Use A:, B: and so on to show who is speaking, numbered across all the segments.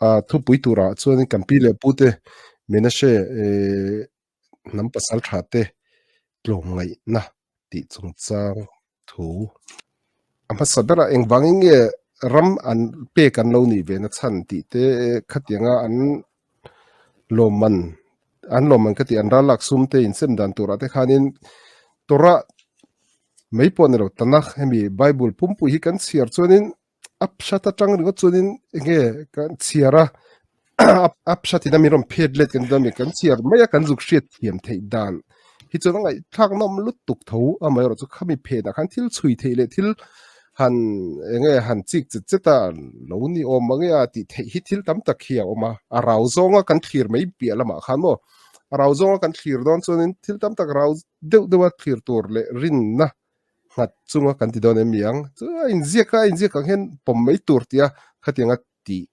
A: A thupui turah chuanin kan pi leh pute Menashe hnam pasal tha te tlawmngaihna tih chungchang thu a hmasa berah engvangin nge ram an pek an lo nih ve na chhan tih te khatianga an lawmman an lawmman ka tih an ral lak sum te insem dan turah te khanin Torah mai pawh ni lo Tanakh hemi Bible pumpui hi kan chhiar chuanin a hrat atang ringawt chuanin enge kan chhiar a a hratin a mi rawn phet let kan ti kan chhiar mai a kan zuk hriat thiam theih dan hi chuan a ngaihthlak nawm lutuk tho amaherawh chu khami phenah khan thil chhui theih leh thil han enge han chik chet chet a lo ni awm ang e a tih theih hi thil tam tak hi a awm a a rau zawnga kan thlir mai piah lamah khan maw a rau zawnga kan thlir dawn chuanin thil tam tak rau deuh deuha thlir tur leh rinna nghat chunga kan ti dawn em ni ang chu a inziak a inziak ang hian pawm mai tur tia khatianga tih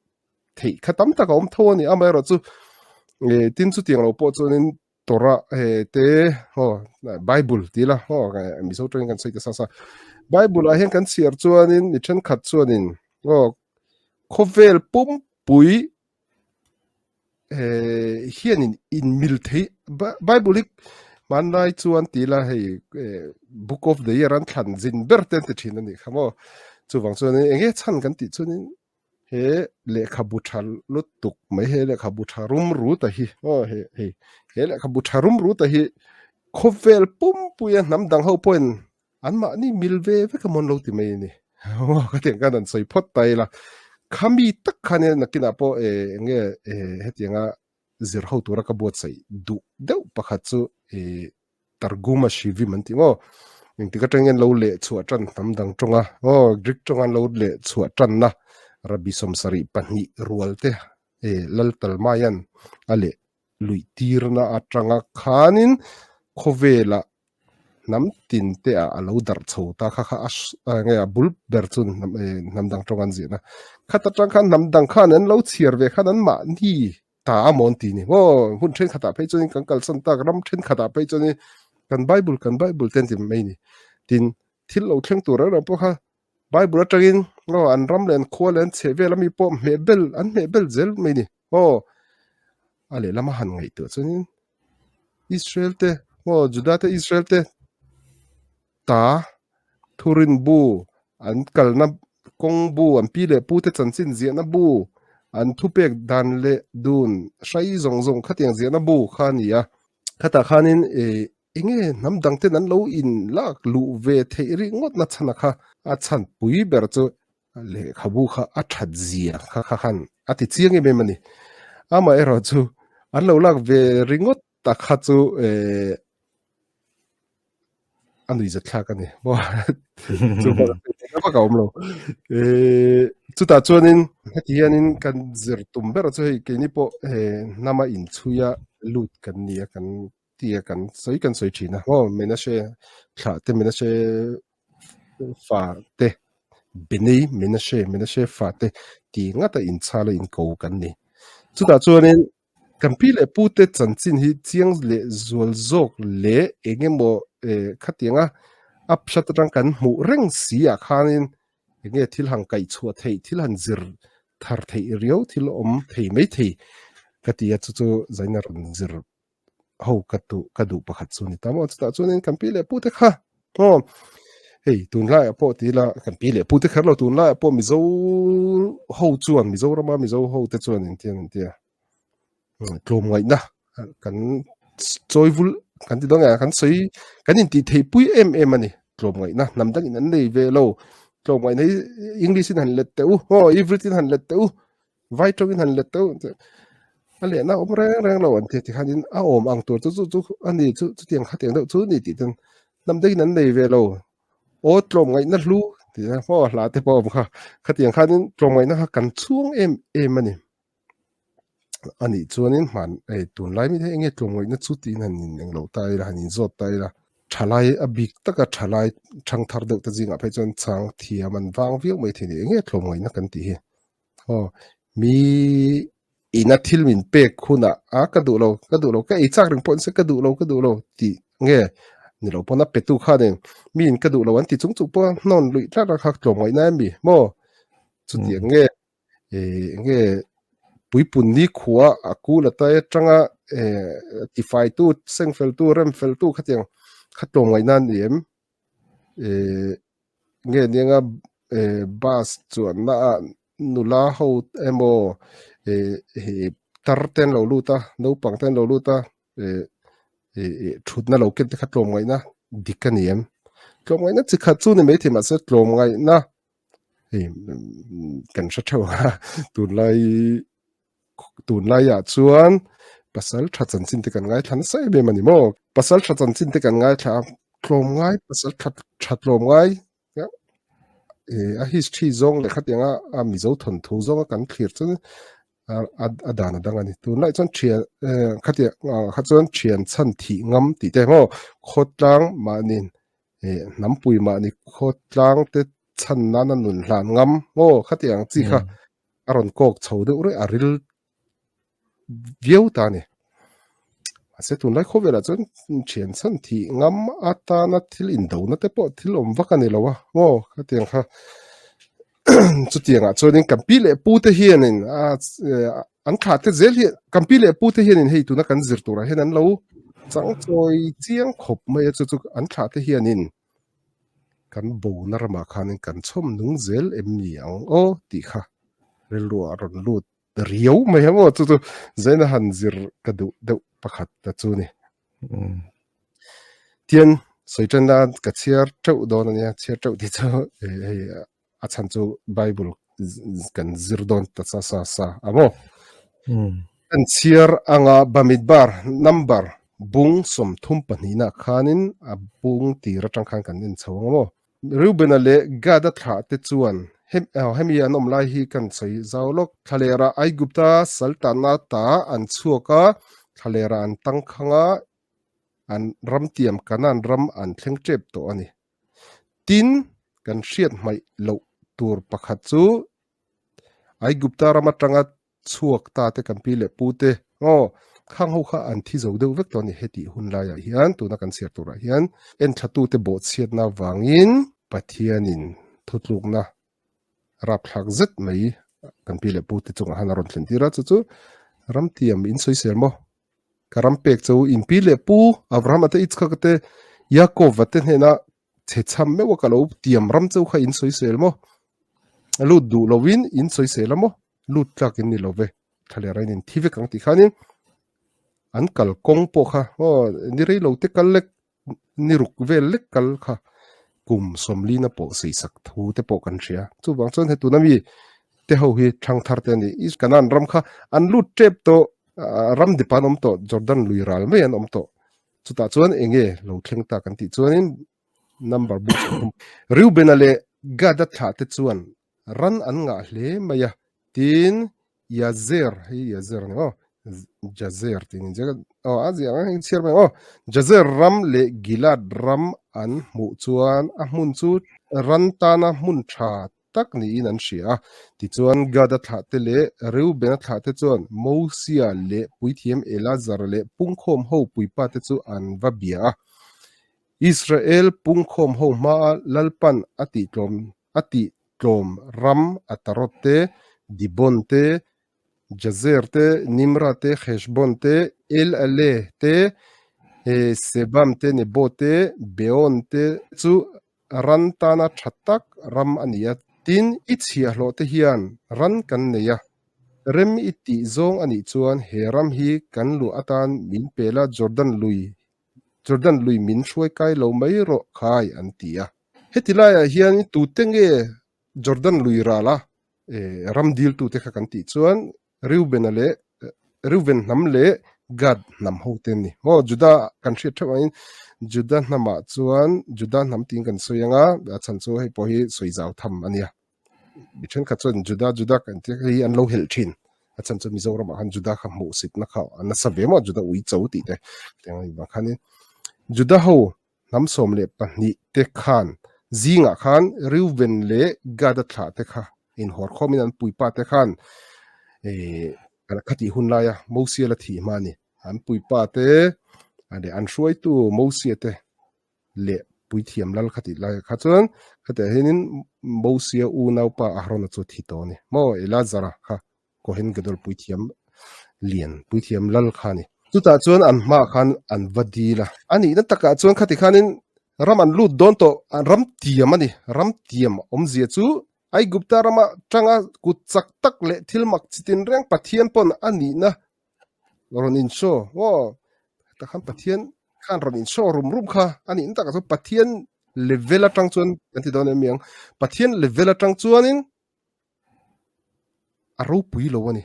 A: theih kha tam tak a awm tho a ni amaherawh chu eh tin chutiang lo pawh chuanin Torah he te aw Bible ti ila aw Mizo tawngin kan sawi ta sa sa Bible ah hian kan chhiar chuanin mi thenkhat chuanin aw khawvel pumpui eh hianin inmil thei Bible hi hmanlai chuan ti ila hei eh book of the year an thlan zin ber te an ti thin a nih kha maw chuvang chuanin eng nge chhan kan tih chuanin he lehkhabu tha lutuk mai he lehkhabu tha rum ru ta hi aw he hei he lehkhabu tha rum ru ta hi khawvel pumpuia hnam dang ho pawhin an mahni mil ve vek a mawn lo ti mai a ni ka tiang khan an sawi phawt ta ila khami tak khan nakinah pawh eh eng nge eh hetianga zir ho tura ka buatsaih duh deuh pakhat chu eh Targum a Shivim an ti maw engtik atangin lo leh chhuah tan hnam dang tawnga aw Greek tawnga an lo leh chhuah tanna Rabbi 72 rual te eh Lal Talmaian a leh luih tirna atanga khanin khawvela hnam tin te ah a lo darh chho ta kha kha a nge a bul ber chu hnam dang tawng an ziahna khat atang khan hnam dang khan an lo chhiar ve khan an mahni ta a mawn ti ni maw hun thenkhatah phei chuanin kan kalsan tak ram thenkhatah phei chuanin kan bible kan bible te an ti mai ni tin thil lo thleng tur reng reng pawh kha bible atangin aw an ram leh an khua leh an chheh vel ami pawh hmeh bel an hmeh bel zel mai ni aw a lehlam a han ngaihtuah chuanin Israel te maw Juda te Israel te ta thurin bu an kalna kawng bu an pi leh pu te chanchin ziahna bu an thupek dan leh dun hrai zawng zawng khatiang ziahna bu kha a ni a khatah khanin eh enge hnam dang ten an lo in lak luh ve theih ringawt na chhan a kha a chhan pui ber chu lehkhabu kha a that zia kha kha khan a ti chiang em em a ni amaherawh chu an lo lak ve ringawt tak kha chu eh a nui zat thlak a ni maw chu bak a awm lo eh chutah chuanin heti hianin kan zir tum ber chu hei keini pawh eh hnama inchhuia lut kan ni a kan tia kan sawi kan sawi thin a maw Menashe thlah te Menashe fa te Benei Menashe Menashe fa te ti ngata inchhala inko kan ni chutah chuanin kan pi leh pu te chanchin hi chiang leh zual zawk leh engemaw eh khatianga a hrat atang kan hmuh reng si ah khanin enge thil han kaih chhuah theih thil han zir thar theih riau thil awm thei mai thei ka ti a chu chu zaina rawn zir ho ka tu ka duh pakhat chu ni ta maw chutah chuanin kan pi leh pu te kha aw hei tunlaiah pawh ti ila kan pi leh pu te kher lo tunlaiah pawh mizo ho chuan Mizorama mizo ho te chuan engtiang engtia tlawmngaihna kan chawivul kan ti dawn nge kan sawi kan intih theih pui em em a ni tlawmngaihna hnam dangin an nei ve lo tlawmngaihna hi English in han let teh u aw Everett in han let teh u vai tawngin han let teh u a lehna awm reng reng lo an ti ti khanin a awm ang tur chu chu chu a ni chu chutiang khatiang deuh chu ni tih ten hnam dangin an nei ve lo aw tlawmngaihna hlu tih a aw hla te pawh a awm kha khatiang khanin tlawmngaihna kha kan chhung em em a ni. A nih chuanin hman ei tunlai mi te enge tlawmngaihna chu tiin han in englo ta ila han inzawt ta ila thalai a bik taka thalai thang thar deuh te zingah phei chuan chang thiam an vang viau mai thei a ni enge tlawmngaihna kan tih hi aw mi ina thil min pek hunah a ka duh lo ka duh lo ka ei chak reng pawh nise ka duh lo ka duh lo tih nge ni lo pawn a petu khanin mi in ka duh lo an ti chung chung pawh a hnawn luih tlat a kha tlawmngaihna em mi maw chutiang nge eh nge. Puipun ni khua a kul a tai atanga tifaitu, sengfeltu, remfeltu khatiang kha tlawmngaihna a ni em? Nge nianga bus chuanna ah nula ho emaw tar te an lo lut a, naupang te an lo lut a, thutna lo ken te kha tlawmngaihna dik a ni em? Tlawmngaihna chi khat chu ni maithei mahse tlawmngaihna hei kan hre theuh a tunlai tunlaiah chuan pasal tha chanchin te kan ngaithla nasa em em a ni maw pasal tha chanchin te kan ngaithla a tlawmngai pasal tha tha tlawmngai a history zawng leh khatianga a mizo thawnthu zawnga kan thlir chuan a dan a dang a ni tunlai chuan thian khatiang kha chuan thian chhan thih ngam tih te maw khawtlang mahni hnampui mahni khawtlang te chhan nana nun hlan ngam maw khatiang chi kha a rawn kawk chho deuh reuh a ril viau ta a ni. Mahse tunlai khawvelah chuan thian chhan thih ngam atana thil indona te pawh thil awm vak a ni lo a maw khatiang kha chutiangah chuanin kan pi leh pu te hianin a an thlah te zel hi kan pi leh pu te hianin hei tuna kan zir turah hian an lo changchawi chiang khawp mai a chu chu an thlah te hianin Kan bona ramah khanin kan chhawm nung zel em ni ang aw tih kha rilru ah rawn lut riau mai ang aw chu chu zaina han zir ka duh deuh pakhat ta chu ni. Tian sawi tan la ka chhiar teuh dawn a nia chhiar teuh tih chu hei a chhan chu Bible kan zir dawn ta sa sa sa a maw. Kan chhiar anga Bamidbar number bung 32 nah khanin a bung tir atang khan kan en chho ang maw. Reubena leh Gada thlah te chuan hemi an awm lai hi kan sawi zau lawk. Thlalera Aigupta saltana ta an chhuak a, thlalera an tangkhang a, an ramtiam Kanaan ram an thleng tep tawh a ni. Tin, kan hriat hmaih loh tur pakhat chu Aigupta ram atanga chhuak ta te kan pi leh pu te aw khang ho kha an thi zo deuh vek tawh a ni hetih hun laiah hian tuna kan chhiar turah hian enthlatu te bawhchhiatna vangin Pathianin thutlukna rapthlak zet mai kan pi leh pu te chungah han a rawn thlen tir a chu chu ramtiam in sawisel maw Ka ram pek chu in pi leh pu Abraham ate Yitzchak ate Yaakov ate hnena chhe chham meuh a ka lo tiam ram cheu kha in sawisel maw? A lut duh lovin in sawisel a maw? Lut tlak in ni lo ve. Thlalera in in thi vek ang tih khanin an kal kawng pawh kha aw ni rei lo te kal lek ni ruk vel lek kal kha kum sawmlina pawh seisak thu te pawh kan hria. Chuvang chuan he tuna mi te ho hi thlang thar te a ni. East Canaan ram kha an lut tep tawh, ram dip an awm tawh, Jordan lui ral mai an awm tawh. Chutah chuan eng nge lo thleng ta kan tih chuanin number book Reubena leh Gada thlah te chuan Ran an ngah hle mai a, tin Yazer, hei Yazer a ni maw? Jazer tih niin chiang a, aw a ziah ang a, hei chhiar mai ang aw. Jazer ram leh Gilead ram an hmuh chuan a hmun chu ran tana hmun tha tak niin an hria a. Tichuan Gada thlahte leh Reubena thlahte chuan Mosia leh puithiam Elazar leh pungkhawm ho puipate chu an va bia a. Israel pungkhawm ho hmaa Lalpan a tihtlawm A tih tlawm ram Ataroth te, Dibon te, Jazer te, Nimra te, Heshbon te, Elale te, Sebam te, Nebo te, Beon te chu ran tana tha tak ram a ni a. Tin, i chhiahhlawh te hian ran kan nei a, rem i tih zawng a nih chuan he ram hi kan luah atan min pe la Jordan lui Jordan lui min hruai kai lo mai rawh khai an ti a. Heti laiah hian tute nge Jordan lui rala ram diltute kha kan tih chuan Reubena leh Reuben hnam leh Gad hnam ho te an ni. Maw Juda kan hriat theuh angin Juda hnamah chuan Juda hnam tiin kan sawi anga a chhan chu hei pawh hi sawi zau tham a nia. Mi thenkhat chuan Juda Juda kan tih hei an lo helh thin. A chhan chu Mizoramah khan Juda kha hmuhsitna kha a nasa ve maw Juda uicho tih te. Tiang a nih vang khanin Juda ho Hnam 12 te khan zingah khan Reuben leh Gad-a thlah te kha inhawr khawmin an puipa te khan khatih hun laia Mosia la thih hma a ni. An puipa te leh an hruaitu Mosia te leh puithiam lal khatih lai kha chuan khatiah hianin Mosia unaupa Aharona chu a thi tawh a ni. Maw Elazara kha. Kohen Gadol puithiam lian, puithiam lal kha a ni. Chutah chuan an hmaah khan an va dil a. A nihna takah chuan khati khanin ram an lut dawn tawh, ram tiam a ni. Ram tiam awmzia chu Aigupta rama tanga kut chak tak leh thil mak chi tinreng Pathian pawn a nihna rawn inshow aw hetah khan Pathian khan rawn inshow rum rum kha a nihna takah chuan Pathian level atang chuan kan ti dawn em ang Pathian level atang chuanin a ropui lo a ni.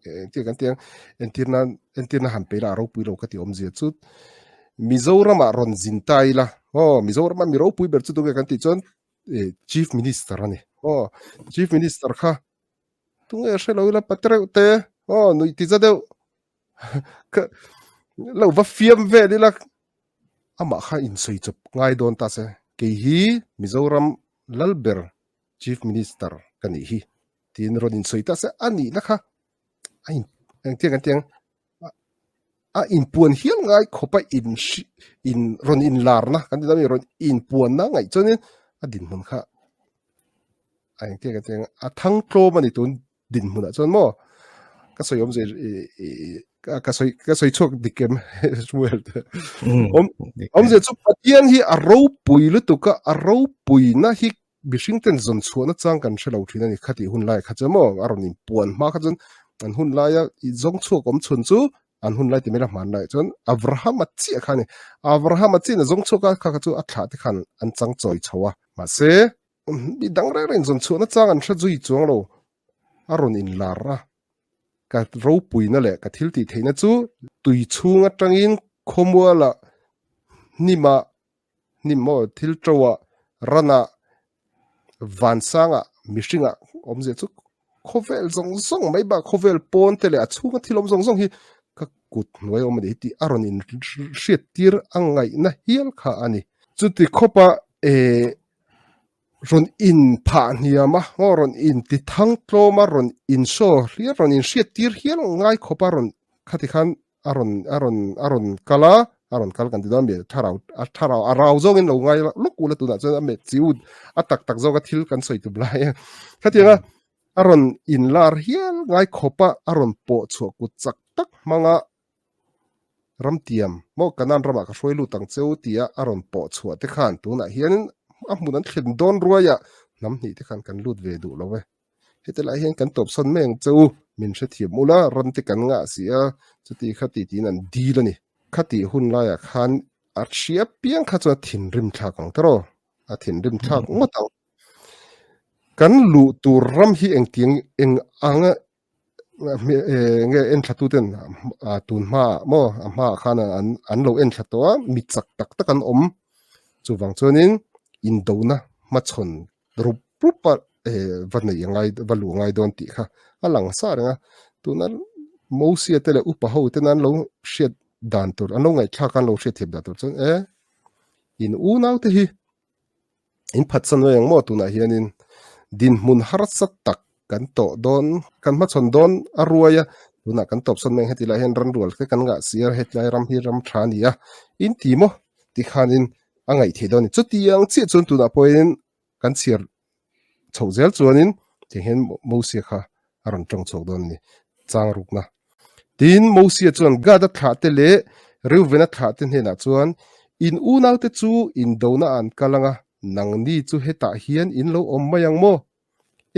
A: Engtia kan tiang entirna entirna han pe ila a ropui lo ka ti awmzia chu Mizoramah rawn zin ta ila aw Mizorama mi ropui ber chu tunge kan tih chuan Chief Minister a ni aw Chief Minister kha tunge hre lo ila pate reuh te aw nuih ti za deuh ka lo va fiam vel ila amah kha insawi chawp ngai dawn ta se kei hi Mizoram lal ber Chief Minister ka nih hi tiin rawn insawi ta se a nihna kha a in engtiang kan tiang a inpuan hial ngai khawpa in in rawn inlarna kan ti dami rawn inpuanna ngaih chuanin a dinhmun kha a engtiang kan tiang a thang tlawm a ni tun dinhmunah chuan maw ka sawi awm zir ka sawi ka sawi chhuak dik em Shmuel te awm awmzia chu Pathian hi a ropui lutuk a a ropuina hi mihring ten zawn chhuahna chang kan hre lo thin a ni khatih hun lai kha chu maw a rawn inpuan hma kha chuan an hun laia i zawng chhuak awm chhun chu an hun lai ti mai la hman lai chuan Abraham a chiah kha a ni Abraham a chiah in a zawng chhuak a kha kha chu a thlah te khan an chang chawi chho a mahse Mi dang reng reng zawn chhuahna chang an hre zui chuang lo. A rawn inlar a, ka ropuina leh ka thil tih theihna chu tui chhung atangin khawmualah hnimah, hnim maw, thil ṭoah, ranah, vansangah, mihringah awmzia chu khawvel zawng zawng mai bak khawvel pawn te leh a chhunga thil awm zawng zawng hi ka kut hnuai awm a ni tih a rawn inhriattir a ngaihna hial kha a ni. Chuti khawpa eh rawn in phah hniam a, ngaw rawn in ti thang tlawm a, rawn in show hliar, rawn in hriat tir hial ngai khawp a rawn khati khan a rawn a rawn a rawn kal a, a rawn kal kan ti dawn mi thlarau a thlarau a rau zawngin lo ngai lawk ula tunah chuan a met chi ut a tak tak zawk a thil kan sawi tum lai a khatiang a a rawn in lar hial ngai khawp a a rawn pawh chhuah kut chak tak hmanga Ramtiam, maw Kanan ramah ka hruai lut ang cheu tia a rawn pawh chhuah te khan tunah hianin a hmun an thlen dawn ruaiah hnam hnih te khan kan lut ve duh lo e. Heti lai hian kan tawpsawn mai ang cheu, min hrethiam ula ram te kan ngah si a, chuti kha ti tiin an dil a ni. Khatih hun laiah khan a hria piang kha chuan a thinrim thlak ang tawh, a thinrim thlak ngawt ang. Kan luh tur ram hi engtiang eng anga nge en thla tuten tun hma maw a hma ah khan an an lo en thla tawh a mi chak tak tak an awm chuvang chuanin indona hmachhawn rup rup a va nei a ngai va luh a ngai dawn tih kha a lang sa reng a tuna Mosia te leh upa ho ten an lo hriat dan tur an lo ngaihthlak a an lo hriat thiam dan tur chuan e in unau te hi In phatsan mai ang maw tunah hianin dinhmun harsa tak kan tawh dawn kan hmachhawn dawn a ruai a tunah kan tawpsawn mai ang heti lai hian ran rual te kan ngah si a hetlai ram hi ram tha a ni a in ti maw tikhanin a ngaih theih dawn a ni chutiang chiah chuan tunah pawhin kan chhiar chhoh zel chuanin tiang hian Mosia kha a rawn tawng chhuak dawn a ni chang rukna. Tin, Mosia chuan Gada thlahte leh Reuvena thlahte hnenah chuan, In unaute chu indona an kal ang a, nangni chu hetah hian in lo awm mai ang maw?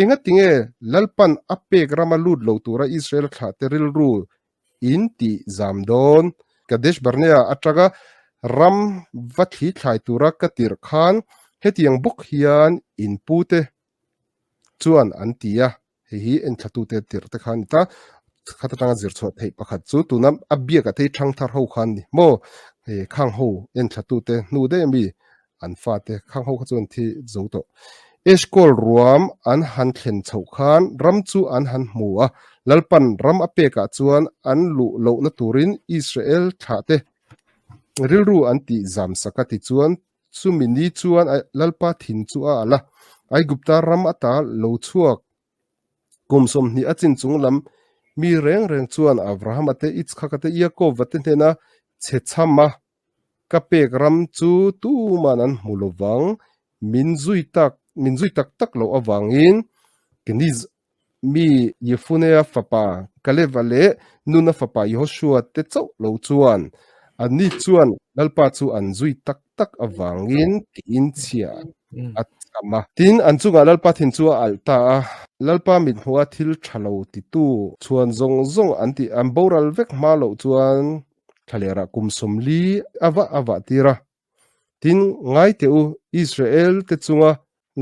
A: Engatinge Lalpan a pek rama lut lo tura Israel thlahte rilru in tih zam dawn? Kadesh Barnea atanga ram va thli thlai tura ka tirh khan hetiang bawk hian in pute chuan an ti a, hei hi enthlatute tirh te kha a ni ta, khat atanga zir chhuah theih pakhat chu tuna a biak a thei thang thar ho khan ni maw, hei khang ho enthlatute hnu daih ami an fate khang ho kha chuan thi zo tawh. Eshkol ruam an han thlen chhoh khan ram chu an han hmu a, Lalpan ram a pekah chuan an luh lohna turin Israel thlahte rilru an tih zam sak a tichuan Chumi ni chuan Lalpa thin chu a alh a, Aigupta ram ata lo chhuak kum 20 a chin chung lam mi reng reng chuan Abrahama te, Itzhaka te, Iakova te hnena chhe chham a, Ka pek ram chu tuman an hmu lo vang, min zui tak min zui tak tak loh avangin Keniz. mi Jefunea fapa Kaleva leh Nuna fapa Yehoshua te chauh lo chuan anni chuan Lalpa chu an zui tak tak avangin tiin chhia a cham a. Tin, an chungah Lalpa thin chu a alh ta a, Lalpa mithmuha thil tha lo titu chhuan zawng zawng an tih an boral vek hma loh chuan thlalerah kum 40 a vah a vah tir a. Tin, ngai teh u, Israel te chunga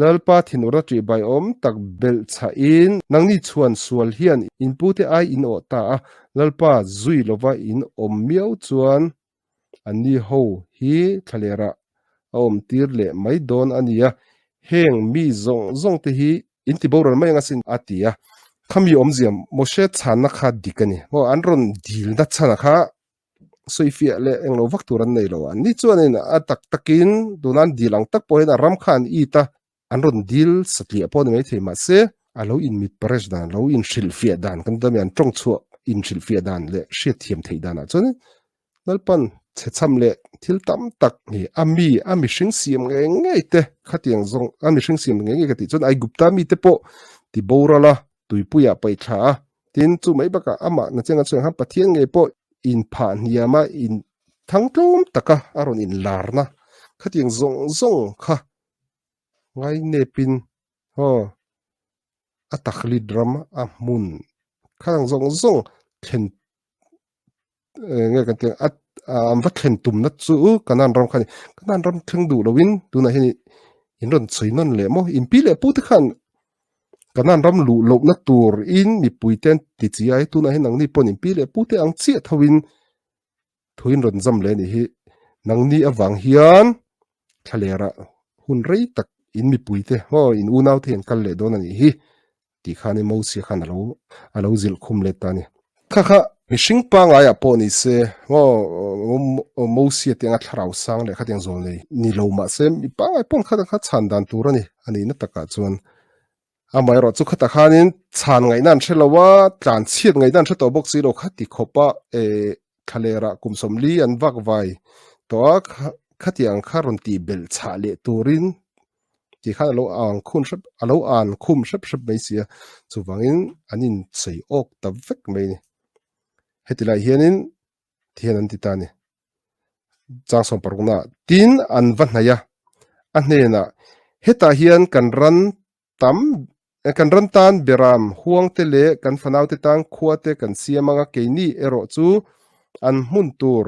A: Lalpa thinur a ṭihbai awm tak belh chhahin nangni chhuan sual hian in pute ai in awh ta a, Lalpa zui lova in awm miau chuan anni ho hi thlalerah a awm tir leh mai dawn a nia, heng mi zawng zawng te hi in ti boral mai ang asin a ti a. Khami awmzia Moshe chhanna kha dik a ni maw? An rawn dilna chhana kha sawifiah leh englo vak tur an nei lo a. Ni chuanin a tak takin tuna an dil ang tak pawh hian a ram kha an it a, an rawn dil satliah pawh a ni maithei mahse a lo inmit paresh dan, lo inhrilhfiah dan kan ti a mi an tawng chhuah inhrilhfiah dan leh hriatthiam theih danah chuan Lalpan chhechham leh thil tam tak hi a mi a mihring siam ngei ngei te khatiang zawng a mihring siam ngei ngei ka tih chuan Aigupta mite pawh ti boral a tuipuiah paih thla a. Tin, chu mai bakah amah na cheng a chhuah khan Pathian ngei pawh inphah hniama in thang tlawm taka a rawn inlarna khatiang zawng zawng kha ngai nepin haw a takhlit ram a hmun khang zawng zawng thlen nge kan tih a an va thlen tumna chu Kanan ram kha a ni. Kanan ram thleng duh loin tunah hian in rawn sawi nawn leh maw? In pi leh pu te khan Kanan ram luh lohna tur in mipui te an ti chi a, tunah hian nangni pawhin in pi leh pu te ang chiah tho in thu in rawn zam leh a nih hi. Nangni avang hian thlalerah hun rei tak in mipui te maw in unau te hi an kal leh dawn a nih hi. Tih khan i Mosia khan alo alo zilh khum let ta a ni. Kha kha mihring pangaiah pawh ni se maw Mosia te anga thlarau sang leh khatiang zawl nei ni lo mah se mi pangai pawn kha kha chhan dan tur a ni a nihna takah chuan amaherawh chu khatah khanin chhan ngaihna an hre lo a tlan chhiat ngaihna an hre tawh bawk si lo kha ti khawpa eh thlalerah kum 40 an vak vai tawh a khatiang kha rawn tih belh chhah leh turin Ti khan a lo ang khun hrep a lo an khum hrep hrep mai si a, chuvangin an inchei awk ta vek mai a ni. Heti lai hianin ti hian an ti ta a ni. Chang sawm parukna tin an va hnaih a, a hnenah hetah hian kan ran tam kan ran tan beram huang te leh kan fanau te tan khua te kan siam anga keini erawh chu an hmun tur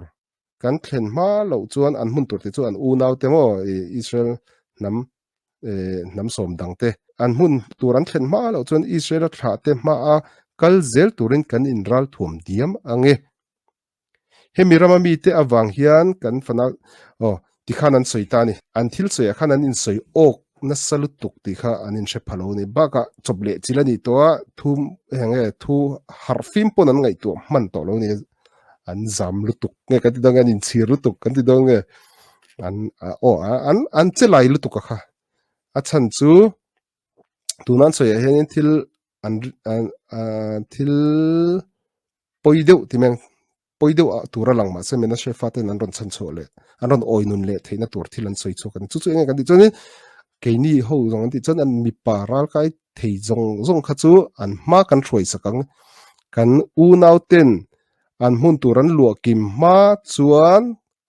A: Kan thlen hma loh chuan an hmun tur te chu an unau te maw Israel hnam hnam sawm dang te an hmun tur an thlen hma loh chuan Israel a thlah te hma a kal zel turin kan in ral thuam diam ang e. Hemi rama mi te avang hian kan fana aw tikhan an sawi ta a ni. An thil sawiah khan an insawi awk nasa lutuk tih kha an inhre pha lo a ni. Bakah chawp leh chil a nih tawh a, thu eng nge thu harh fim pawn an ngaihtuah hman tawh lo a ni. An zam lutuk nge kan ti dawn nge an inchhir lutuk kan ti dawn nge an aw an an che lai lutuk a kha. A chhan chu tuna an sawiah hianin thil an thil pawi deuh ti mai ang. Pawi deuh ah tur a lang mahse Menashe faten an rawn chhan chhuah leh an rawn awi nun leh theihna tur thil an sawi chhuak a ni. Chu chu enge kan tih chuanin keini ho zawng an tih chuan an mipa ralkai thei zawng zawng kha chu an hma kan hruai sak ang. Kan unau ten an hmun tur an luah kim hma chuan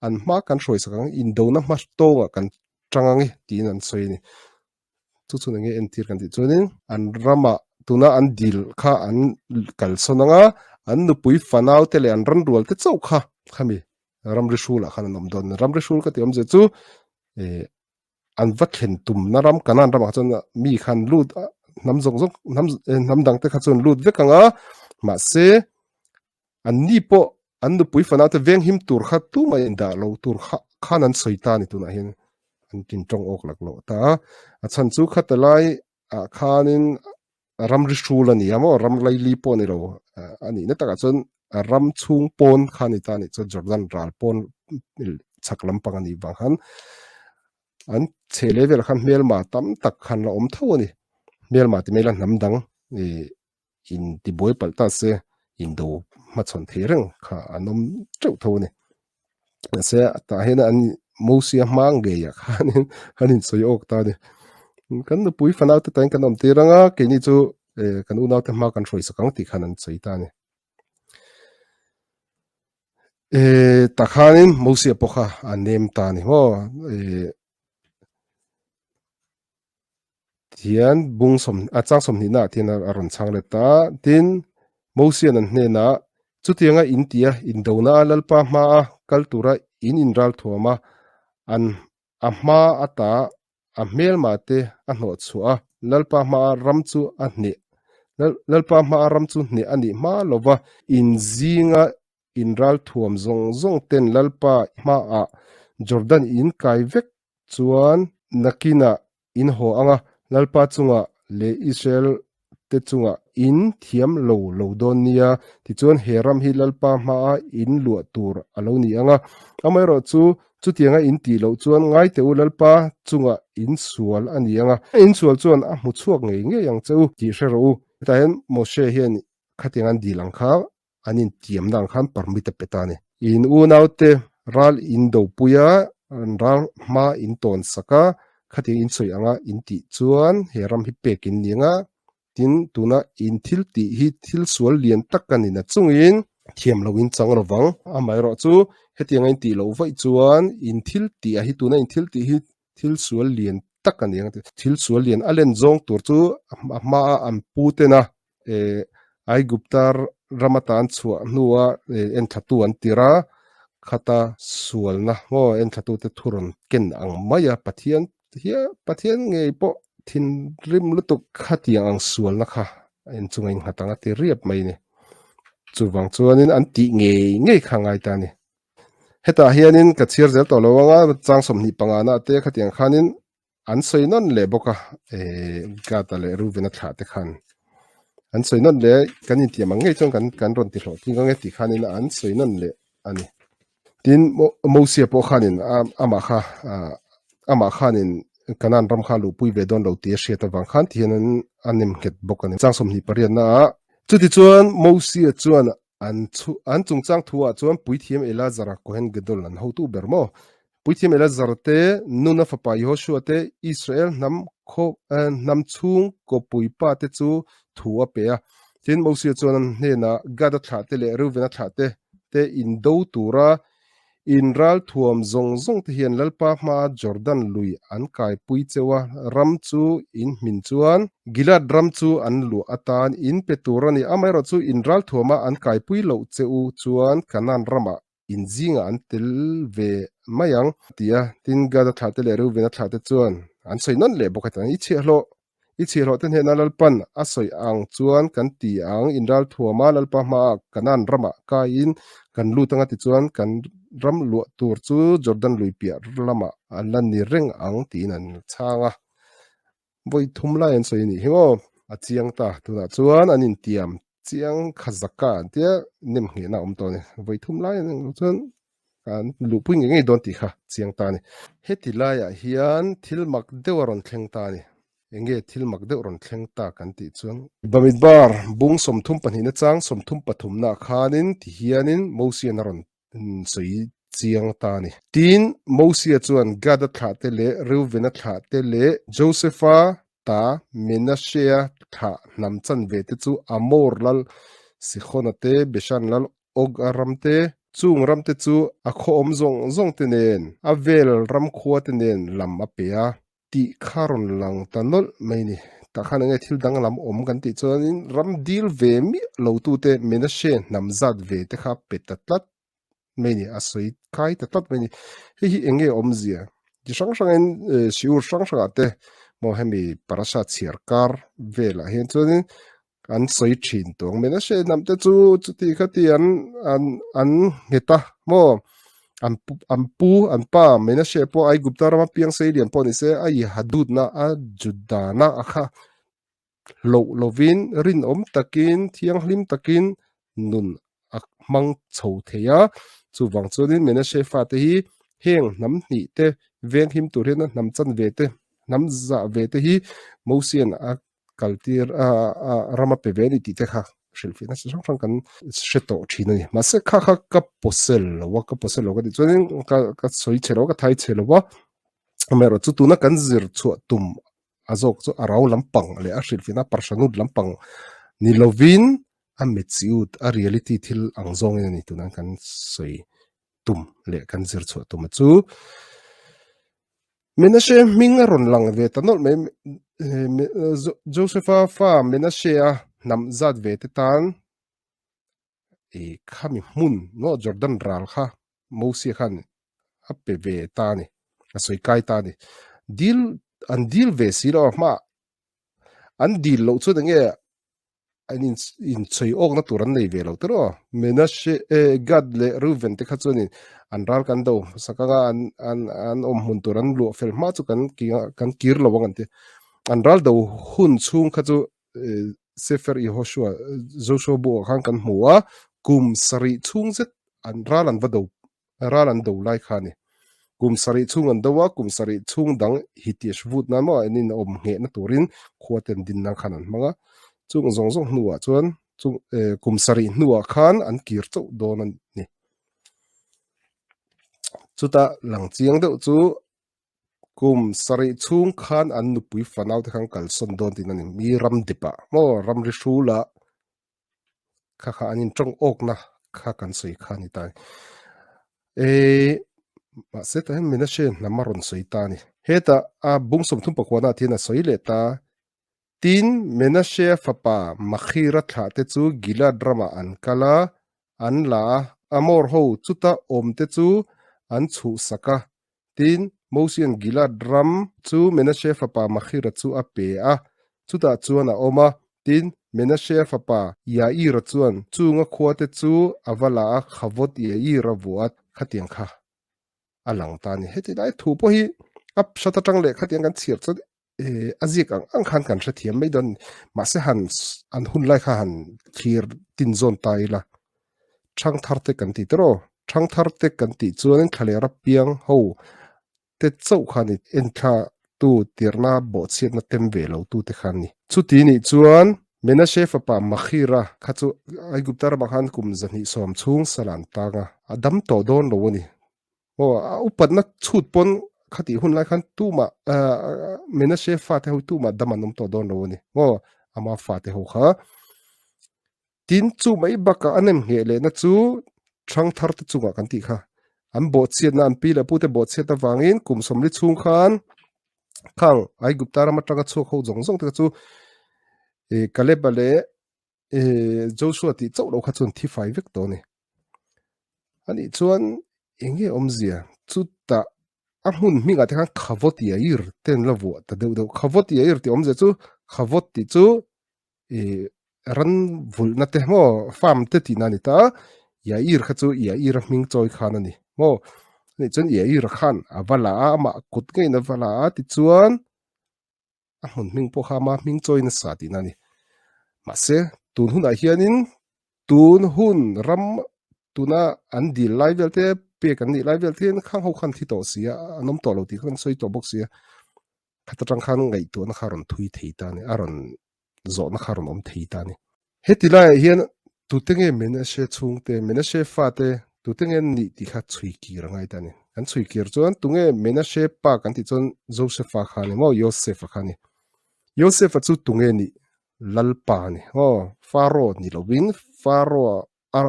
A: an hma kan hruai sak ang indona hma tawngah kan tang ang e tiin an sawi a ni. Chu chu enge entir kan tih chuanin an ramah tuna an dil kha an kalsawn ang a, an nupui fanau te leh an ranrual te chauh kha khami ramri hrulah khan an awm dawn. Ramri hrul ka tih awmzia chu eh an va thlen tumna ram Kanan ramah chuan mi khan lut hnam zawng zawng hnam hnam dang te kha chuan lut vek ang a, mahse An ni pawh an nupui fanau te veng him tur kha tumah in dah lo tur kha khan an sawi ta a ni tunah hian an tin tawng awk lak loh ta a. A chhan chu khata lai ah khanin ramri hrul a ni a maw ram laili pawh a ni lo a nihna takah chuan ram chhung pawn kha a ni ta a nih chuan Jordan ral pawn chhak lampang a nih vang khan an chhe leh velah khan hmelma tam tak khan la awm tho a ni. Hmelma ti mai ila hnam dang ih in ti buai palh ta se indo hmachhawn thei reng kha an awm teuh tho a ni. Mahse tah hian an Mosia hma ngeiah khanin an insawi awk ta a ni. Kan nupui fanau te tahin kan awm tir ang a, keini chu. kan unaute hma kan hruai sak ang tih khan an sawi ta a ni. Takhanin Mosia pawh kha a nem ta a ni maw? Tihian bung sawm a chang sawmhnihna ah hian a rawn chhang let ta. Tin, Mosian an hnenah, Chutianga in ti a, indona a Lalpa hmaa kal tura in inral thuam a, an a hma ata a hmelma te a hnawh chhuah a, Lalpa hmaa ram chu a hneh Lalpa hmaa ram chu hneh a nih hma lova in zinga inral thuam zawng zawng ten Lalpa hmaah Jordan in kai vek Chuan nakinah in haw ang a, Lalpa chungah leh Israel te chungah in thiam lo lo dawn nia, tichuan he ram hi Lalpa hmaa in luah tur a lo ni ang a. Amaherawh chu chutianga in tih loh chuan ngai teh u, Lalpa chungah in sual a ni ang a, in sual chuan a hmu chhuak ngei ngei ang che u tih hre rawh u. Hetah hian Moshe hian khatiang an dil ang kha an intiamna ang khan permit a pe ta a ni. In unaute ral in dopui a, an ral hma in tawn sak a, khatiang in sawi anga in tih chuan he ram hi pek in ni anga, tin tuna in thil tih hi thil sual lian tak a ni na chungin thiam lo in chang lovang. Amaherawh chu hetianga in tih loh vaih chuan in thil tih ah hi tuna in thil tih hi thil sual lian tak a ni ang ti. Thil sual lian a len zawng tur chu a hmaa an pu tena Aigupta ram atan chhuah hnua enthlatu an tir a, khata sualna maw enthlatute thu rawn ken ang mai a, Pathian hian Pathian ngei pawh thinrim lutuk khatiang ang sualna kha a inchunga innghat ang a ti riap mai a ni. Chuvang chuanin an tih ngei ngei kha ngai ta a ni. Hetah hianin ka chhiar zel tawh lo anga chang 25 na te khatiang khanin an sawi nawn leh bawk a eh Gata leh Reuben-a thlah te khan an sawi nawn leh kan intiam ang ngei chuan kan kan rawn ti hlawhtling ang e tih khanin an sawi nawn leh a ni. Tin Mosia pawh khanin amah kha amah khanin Kanan ram kha luhpui ve dawn lo tih a hriat avang khan ti hian a nem nghet bawk a ni. Chang 28 ah chutichuan Mosia chuan An chu an chungchang thuah chuan Puithiam Elazar-a Kohen Gadol an hotu ber maw? Puithiam Elazar te, Nuna fapa Yehoshua te, Israel hnam khaw hnam chhung kawpuipa te chu thu a pe a. Tin, Mosia chuan an hnenah Gad-a thlah te leh Reuven-a thlah te te indo tura In ralthuam zawng zawng te hian Lalpa hmaa Jordan lui an kaipui cheu a, ram chu in hmin chuan Gilead ram chu an luah atan in pe tur a ni. Amaherawh chu in ralthuama an kaipui loh che u chuan Kanaan ramah in zingah an tel ve mai ang, a ti a. Tin, Gad-a thlahte leh Reuben-a thlahte chuan an sawi nawn leh bawk a, I chhiahhlawh I chhiahhlawhte hnena Lalpan a sawi ang chuan kan ti ang, in ralthuama Lalpa hmaah Kanaan ramah kaiin kan lut anga tichuan kan ram luah tur chu Jordan lui piah lamah a la ni reng ang tiin an chhang a. Vawi thum lai an sawi a nih hi maw? A chiang ta, tunah chuan an intiam chiang kha zaka an tia nem nghehna a awm tawh a ni. Vawi thum lai an englo chuan an luhpui ngei ngei dawn tih kha chiang ta a ni. Heti laiah hian thil mak deuh a rawn thleng ta a ni. Enge thil mak deuh rawn thleng ta kan tih chuan. Bamidbar bung 32 na chang 33 nah khanin ti hianin Mosian a rawn sawi chiang ta a ni. Tin, Mosia chuan Gad-a thlahte leh Reuven-a thlahte leh Joseph-a ta Menashe-a thlah hnam chanve te chu Amor lal Sikhon-a te, Beshan lal Og a ram te, chung ram te chu a khaw awm zawng zawng te nen, a vel ram khua te nen lam a pe a, tih kha rawn lang ta nawlh mai ni. Tah khan enge thil danglam awm kan tih chuanin ram dil ve miah lo tute Menashe hnam zat ve te kha pe ta tlat mai ni, a sawi kai ta tlat mai ni. Hei hi enge awmzia? Chi hrang hrangin siur hrang hrangah te maw hemi parasha chhiar kar velah hian chuanin an sawi thin tawng mai nasa e hnam te chu chuti khati an an an nghet a maw an pu an pu an pa mai nasa pawh Aigupta rama piang sei lian pawh ni se a i ha dutna a Judana a kha hloh lovin rinawm takin thianghlim takin nun a hmang chho thei a chuvang chuanin Menashe fate hi heng hnam hnih te venghim tur hian a hnam chanve te hnam zah ve te hi Mosian a kaltir a a ram a pe ve a ni tih te kha hrilhfiahna chi hrang hrang kan hre tawh thin a ni. Mahse kha kha ka pawsel lo a, ka pawsel lo ka tih chuanin ka ka sawi chhe lo a, ka thai chhe lo a, amaherawhchu tuna kan zir chhuah tum A zawk chu a rau lampang leh a hrilhfina parshanut lampang ni lovin a metziut, a reality thil ang zawngin a ni tuna kan sawi tum leh kan zir chhuah tum a chu. Menashe hming a rawn lang ve ta nawlh mai. Josepha fa Menashe-a hnam zat ve te tan i khami hmun maw Jordan ral kha Mosia khan a pe ve ta a ni, a sawi kai ta a ni. Dil an dil ve si lo a hma an dil loh chuan enge an in inchei awkna tur an nei ve lo tiraw. Menashe eh Gad leh Reuven te kha chuanin an ral kan do hmasak anga an an an awm hmun tur an luah fel hma chu kan kan kir lo ang an ti. An ral do hun chhung kha chu Sefer Yehoshua, Joshua buh ah khan kan hmu a, kum sarih chhung zet an ral an va do, ral an do lai kha a ni. Kum sarih chhung an do a, kum sarih chhung dang Hitiashvut nan maw an in awm nghehna turin khua ten din nan khan an hmang a. Chung zawng zawng hnuah chuan chung kum sarih hnuah khan an kir chauh dawn a ni. Chutah lang chiang deuh chu Kum sarih chhung khan an nupui fanau te khan kalsawn dawn tiin a ni. Mi ram dip ah maw ramri hrul ah kha kha an intawng awkna kha kan sawi kha a ni ta a ni. Eii mahse tah hian Menashe hnam a rawn sawi ta a ni. Hetah a bung 34 ah hian a sawi leh ta. Tin, Menashe fapa Makhira thlahte chu Gilead ramah an kal a, an la a, Amor ho chuta awmte chu an chhuhsak a. Tin, Mosia'n Gilead ram chu Menashe fapa Makhira chu a pe a, chutah chuan a awm a. Tin, Menashe fapa Yair-a chuan chunga khuate chu a va la a, Khavot Yair a vuah a, khatiang kha a lang ta a ni. Heti lai thu pawh hi a hrat atang leh khatiang kan chhiar chuan a ziak ang ang khan kan hrethiam mai dawn mahse han an hun lai kha han thlir tin zawn ta ila thang thar te kan ti tiraw thang thar te kan tih chuan thlalera piang ho te chauh kha ni enthla tu tirna bawhchhiatna tem ve lo tu te khan ni chuti nih chuan Menashe fapa Makhira kha chu Aigupta ramah khan kum 270 chhung salan tanga a dam tawh dawn lo a ni. Aw a upatna chhut pawn khatih hun lai khan tumah Menashe fate ho tumah dam an awm tawh dawn lo a ni maw ama fate ho kha tin chu mai bakah a nem ngheh lehna chu thang thar te chungah kan tih kha an bawhchhiatna an pi leh pute bawhchhiat avangin kum 40 chhung khan khang Aigupta ram atanga chhuak ho zawng zawng te kha chu Kaleba leh Joshua tih chauh loh kha chuan thi fai vek tawh a ni. Anih chuan eng nge awmzia chutah a hmun hmingah te khan Khavot Yair te an la vuah ta deuh deuh. Khavot Yair tih awmzia chu Khavot tih chu ih ran vulhna te maw farm te tihna a ni ta a, Yair kha chu Yair a hming chawi khan a ni maw. Anih chuan Yair khan a va la a, amah kut ngeiin a va la a tichuan a hmun hming pawh kha ama hming chawi nasa tihna a ni. Mahse, tun hunah hianin tun hun ram tuna an dil lai vel te pek an nih lai vel te hian khang ho khan thi tawh si a, an awm tawh lo tih kha kan sawi tawh bawk si a. Khat atang khan ngaihtuahna kha a rawn thui thei ta a ni, a rawn zawhna kha a rawn awm thei ta a ni. Heti laiah hian tute nge Menashe chhungte, Menashe fate tute nge an nih tih kha chhui kir a ngai ta a ni. Kan chhui kir chuan tunge Menashe pa kan tih chuan Josefa kha a ni maw, Yosefa kha a ni. Yosefa chu tunge nih Lalpa a ni maw, Pharaoh ni lovin Pharaoh a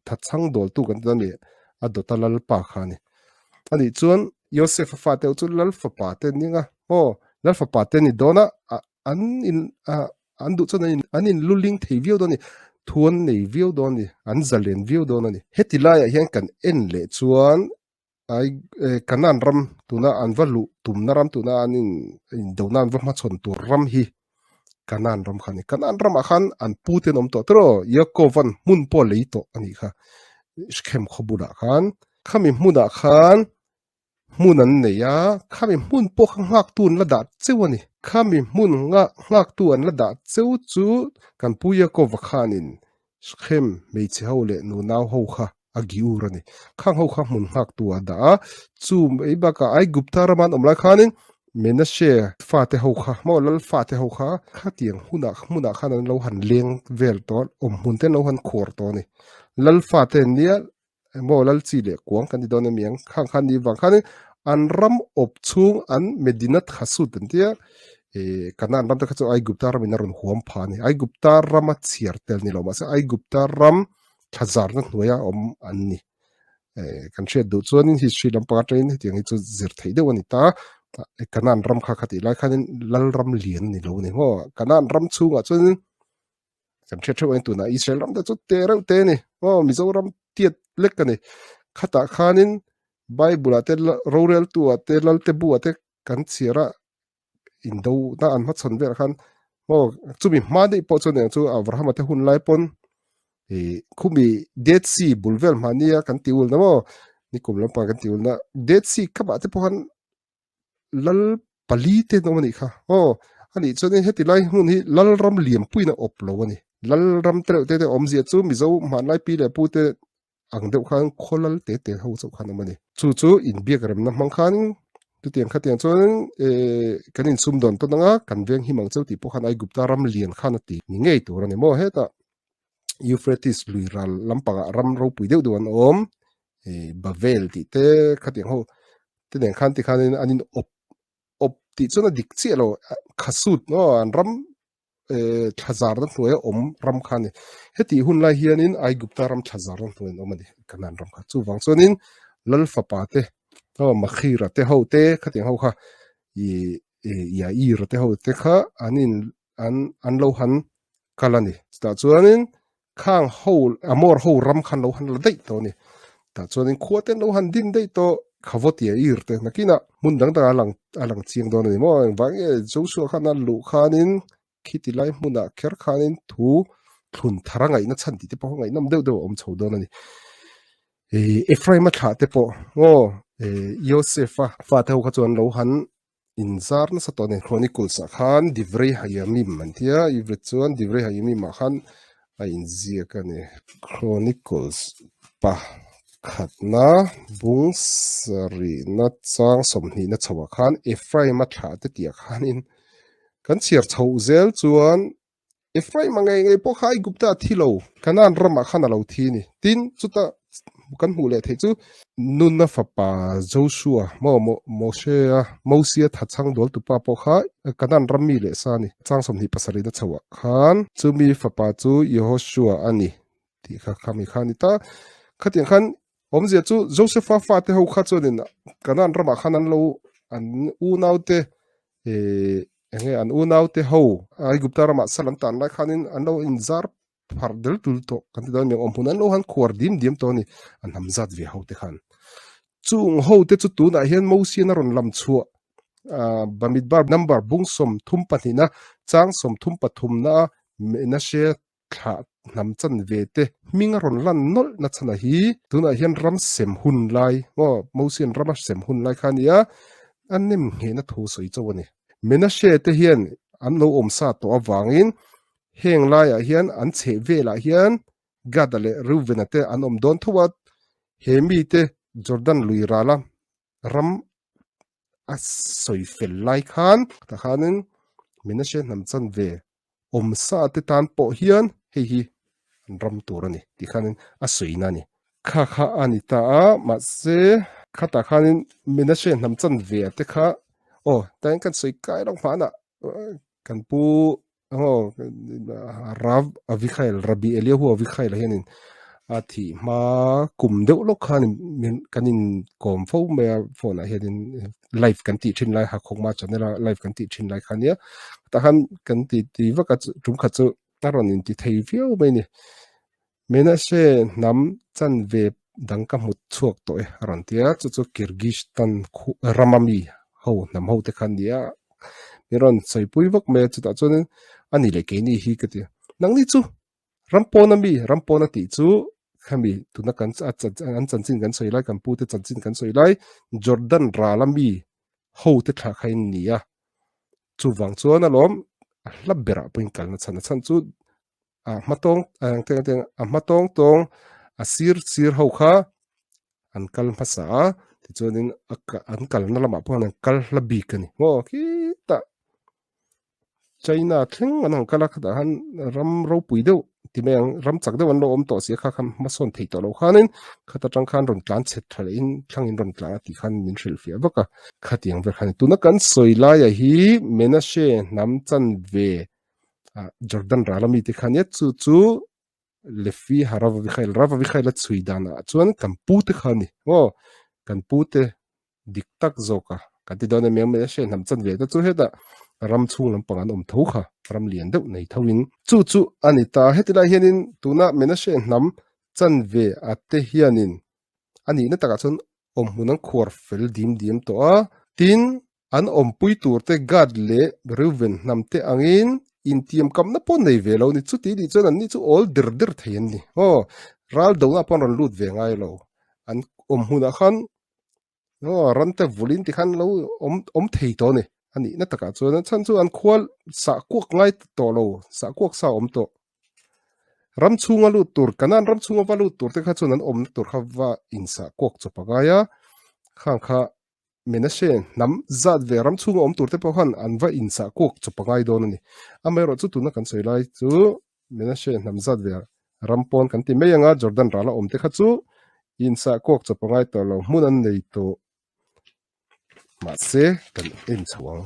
A: thachhang dawltu kan ti dawn a ni, a dawta Lalpa kha a ni. Anih chuan Yosefa fate ho chu Lal fapa te an ning a, aw Lal fapa te an ni dawn a, an in an duh chuan an in luling thei viau dawn a ni, thu an nei viau dawn a ni, an zalen viau dawn a ni. Heti laiah hian kan en leh chuan Ai Kanan ram tuna an va luh tumna ram tuna an in indona an va hmachhawn tur ram hi Kanan ram kha a ni. Kanan ramah khan an pu te an awm tawh tiraw Yakovan hmun pawh a lei tawh a nih kha Shechem khaw bulah khan. Khami hmunah khan hmun an nei a, khami hmun pawh kha nghaktu an la dah cheu a ni. Khami hmun nghaktu an la dah cheu chu kan pu Yakova khanin Shechem hmeichhe ho leh nunau ho kha a giur a ni. Khang ho kha hmun nghak tu a dah a, chu mai bakah Aigupta rama an awm lai khanin Menashe fate ho kha maw lal fate ho kha khatiang hunah hmunah khan an lo han leng vel tawh a, awm hmun te an lo han khuar tawh a ni. Lal fate an nia maw lal chi leh kuang kan ti dawn emiang khang khan ni vang khanin an ram awp chhung an Medinat Khasut an tia. Kanaan ram te kha chu Aigupta ramin a rawn huam pha a ni. Aigupta rama chhiar tel ni lo mahse Aigupta ram thlazarna hnuaia awm an ni. Kan hriat duh chuanin history lampang atangin hetiang hi chu zir theih deuh a ni ta. Kanaan ram kha khatih lai khanin lalram lian a ni lo a ni maw. Kanaan ram chhungah chuanin kan hriat theuh ang tunah Israel ram te chu te reuh te a ni aw Mizoram tiat lek a ni khatah khanin Bible ah te roreltu ah te Lalte bu ah te kan chhiar a indo na an hmachhawn velah khan aw chumi hma daih pawh chuan eng chu Abraham-a te hun lai pawn ih khumi Dead Sea bul vel hmahnia kan ti ulna maw nikum lampang kan ti ulna Dead Sea khamah te pawh khan lal pali te an awm a nih kha aw a nih chuanin heti lai hmun hi lal ram lianpuiin a awp lo a ni lal ram te reuh te te awmzia chu mizo hmanlai pi leh pu te ang deuh khan khaw lal te te ho chauh khan awm a ni chu chu inbiak remna hmang khan chutiang khatiang chuan eh kan insum dawn tawn anga kan veng him ang cheu tih pawh khan Aigupta ram lian khan a ti ni ngei tur a ni maw hetah Euphrates lui ral lampangah ram ropui deuh deuh an awm eh Bavel tih te khatiang ho te nen khan tikhanin an in awp awp tih chuan a dik chiah lo khasut maw an ram eh thlazarna hnuaia awm ram kha a ni hetih hun lai hianin Aigupta ram thlazarna hnuai an awm a ni Kanaan ram kha chuvang chuanin Lal fapa te aw Makhira te ho te khatiang ho kha ih Yair te ho te kha an in an an lo han kal a ni chutah chuanin Khang ho Amor ho ram khan lo han la daih tawh a ni. Tah chuanin khua te an lo han din daih tawh Khavotia ir te nakinah hmun dang dangah a lang a lang chiang dawn a ni maw? Engvang nge Joshua khan a luh khanin khiti lai hmunah kher khanin thu thlun thar a ngaihna chhan tih te pawh kha ngaihnawm deuh deuh a awm chho dawn a ni. Ephraim-a thlah te pawh aw Joseph-a fate ho kha chuan lo han Inzar nasa tawh a ni. Chronicles ah khan Divrei Hayamim an ti a, Ivrit chuan Divrei Hayamim ah khan a inziak a ni. Chronicles pakhatna bung sarihna chang sawmhnihna chhoah khan Ephraim-a thlah te tih ah khanin kan chhiar chhoh zel chuan Ephraim-a ngei ngei pawh kha Aigupta a thi lo, Kanaan ramah khan a lo thi a ni. Tin, chuta kan hmuh leh theih chu Nuna fapa Joshua, maw Moshe-a, Mosia thachhang dualtupa pawh kha Kanaan ram mi leh sa a ni. Chang 27 na chhoah khan chumi fapa chu Yehoshua a ni tih kha khami kha a ni ta. Khatiang khan awmzia chu Joseph-a fate ho kha chuanin Kanaan ramah khan an lo an unaute eh enge an unaute ho Aigupta ramah sal an tan lai khanin an lo inzar phar del tul tawh kan ti dawn aniang awm hmun an lo han khuar dim diam tawh a ni an hnam zat ve ho te khan chung ho te chu tunah hian Mosian a rawn lam chhuah ah Bamidbar number bung 32 na chang 33 na Menashe thlah hnam chan ve te hming a rawn lan nawlh na chhan a hi tunah hian ram sem hun lai maw Mosian rama sem hun lai kha a ni a a nem nghehna thu sawi chauh a ni. Menashe te hian an lo awm sa tawh avangin heng laiah hian an chheh velah hian Gada leh Reuvena te an awm dawn tho a, he mite Jordan lui rala ram a sawi fel lai khan tah khanin Menashe hnam chan ve awm sa te tan pawh hian hei hi an ram tur a ni tih khanin a sawina a ni. Kha kha a ni ta a, mahse khatah khanin Menashe hnam chan ve te kha aw tain kan sawi kai rang hmanah kan pu Aw, Rav Avichael, Rabbi Eliyahu Avichael hianin a thih hma kum deuh lawk khan min kan inkawm fo mai a phone ah hianin live kan tih thin lai Hakhawkma channel a live kan tih thin lai kha nia tah khan kan ti ti vak a tum khat chu a rawn inti thei viau mai a ni. Menashe hnam chanve dang ka hmu chhuak tawh e a rawn ti a, chu chu Kyrgyzstan rama mi ho hnam ho te kha an ni a, min rawn sawipui vak mai a, chutah chuanin a ni leh keini hi ka ti a, nangni chu ram pawna mi, ram pawna tih chu khami tuna kan an chanchin kan sawi lai, kan pute chanchin kan sawi lai Jordan rala mi ho te thlah kha in ni a, chuvang chuan alawm a hla berah pawhin kalna chhan a chhan chu a hma tawng ang teng teng a hma tawng tawng a sir sir ho kha an kal hmasa a tichuanin a an kalna lamah pawh an kal hla bik a ni maw khitah China thleng an han kal a khatah khan ram ropui deuh. Ti mai ang, ram chak deuh an lo awm tawh si a, kha kha hmasawn thei tawh lo khanin khata tang khan rawn tlan chhe tha lehin thlangin rawn tlan a tih khan min hrilhfiah vak a. Khatiang vel khan tuna kan sawi laia hi Menashe hnam chanve Jordan ral ami te kha nia chu chu Lefi ha Rav Avichail, Rav Avichail a chhui danah chuan kan pu te kha a ni maw, kan pu te dik tak zawk a kan ti dawn em em mai a hre hnam chan ve te chu hetah ram chhung lampang an awm tho kha ram lian deuh nei tho in chu chu a ni ta heti lai hianin tuna Menashe hnam chan ve a te hianin a nihna takah chuan awmhmun an khuar fel dim diam tawh a tin an awmpui tur te Gad leh Reuven hnam te angin intiam kamna pawh nei ve lo ni chuti nih chuan an ni chu awl der der thei an ni aw ral dona pawh an rawn lut ve ngai lo an awmhmunah khan Aw ran te vulin tikhan lo awm awm thei tawh a ni. A nihna takah chuan a chhan chu an khua sah kuak ngai tawh lo, sah kuak sa awm tawh. Ram chhunga lut tur, Kanan ram chhunga va lut tur te kha chuan an awmna tur kha va insah kuak chawp a ngai a. Khang kha Menashe hnam zat ve ram chhunga awm tur te pawh khan an va insah kuak chawp a ngai dawn a ni. Amaherawhchu tuna kan sawi lai chu Menashe hnam zat ve ram pawn kan ti mai anga Jordan ral a awm te kha chu insah kuak chawp a ngai tawh lo hmun an nei tawh mahse kan en chho ang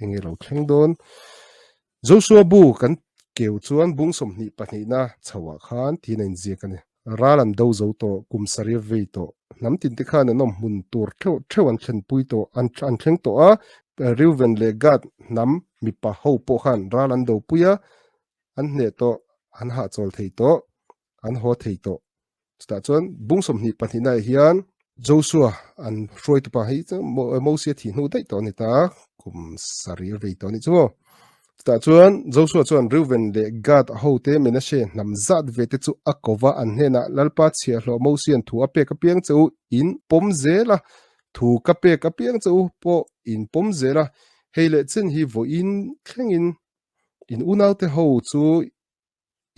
A: enge lo thleng dawn Joshua bu kan keu chuan bung 22 na chhoah khan tin a inziak a ni ral an do zo tawh kum sarih a vei tawh hnam tin te khan an awm hmun tur theuh theuh an thlenpui tawh an an thleng tawh a Reuven leh Gad hnam mipa ho pawh khan ral an do pui a an hneh tawh, an hahchawl thei tawh, an haw thei tawh. Chutah chuan bung 22 naah hian Joshua an hruaitu pa hi chu Mosia thih hnu daih tawh a ni ta, kum sarih a vei tawh a nih chu maw. Chutah chuan Joshua chuan Reuben leh Gad hote Menashe hnam zat ve te chu a ko va, an hnenah Lalpa chhiahhlawh Mosia'n thu a pek apiang che u in pawm zel a, thu ka pek apiang che u pawh in pawm zel a, hei leh chen hi vawiin thlengin In unaute ho chu